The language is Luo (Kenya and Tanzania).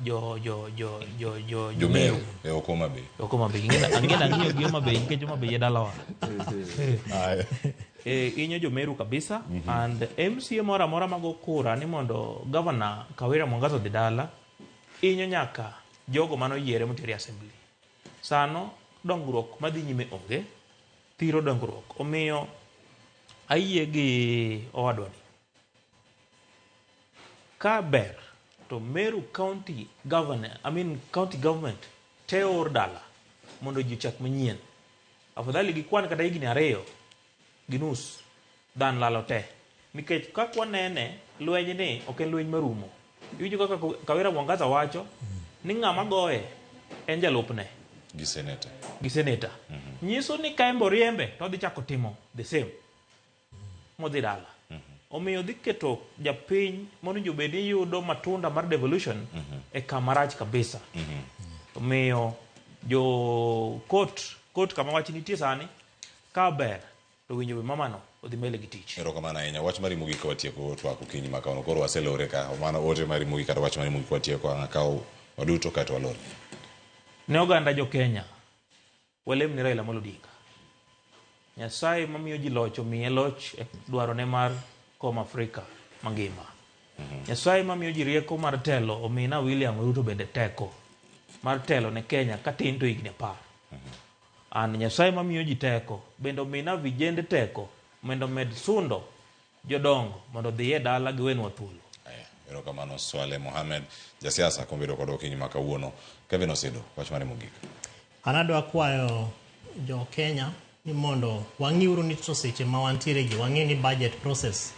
jo jo jo jo jo Jo Meru e ok Homa Bay. Ok Homa Bay. Ang'e ang'iyo gi Homa Bay nikech Homa Bay e dalawa. Aye. E, inyo jo Meru kabisa and MCA moro amora mago kura ni mondo governor Kawira Mwangaza odhi dala inyo nyaka jogo mane oyiere motere assembly. Sano dongruok madhi nyime onge, thiro dongruok. Omiyo ayie gi owadwani. Ka ber to Meru County Governor, I mean county government te or dala mondo ji ochak manyien. Afadhali gikwan kata higni ariyo gi nus than lalo te. Nikech kaka wanene, lweny ni ok en lweny marumo. Iwinjo kaka Kawira Mwangaza wacho ni ng'ama goye en jalupne Gi seneta. gi seneta. Nyiso ni ka en be oriembe to odhi chako timo the same. Modhi dala. Omiyo dhi keto japiny monengo bed ni yudo matunda mar devolution e kama rach kabisa. Omiyo jo court, court kama wach nitie sani, ka ber to winjo be mamano odhi mbele gi tich. Erokamano ahinya. Wach mari mogik ka watieko twak okinyi ma kawuono. Koro waselore ka. Mano ote mari mogik kata wach mari mogik watieko ang' akaw waduto kaeto walor. Ne oganda jo Kenya, walem ni Raila Amolo Odinga. Nyasaye mamiyo ji loch omiye loch e dwarone mar kom Afrika mangima. Nyasaye mamiyo ji rieko mar telo omina William Ruto bende teko mar telo ne Kenya katin to higni 10. An Nyasaye mamiyo ji teko bende omina vijende teko mondo omed sundo jodongo mondo odhi e dala giwenwa thuolo. Aya, erokamano Swale Mohamed, jasiasa kuom bedo kodwa okinyi ma kawuono. Kevin Osido, wach mane mogik? An adwa kwayo jo Kenya ni mondo wang'iuru ni to seche ma wantiere gi wang'e ni budget process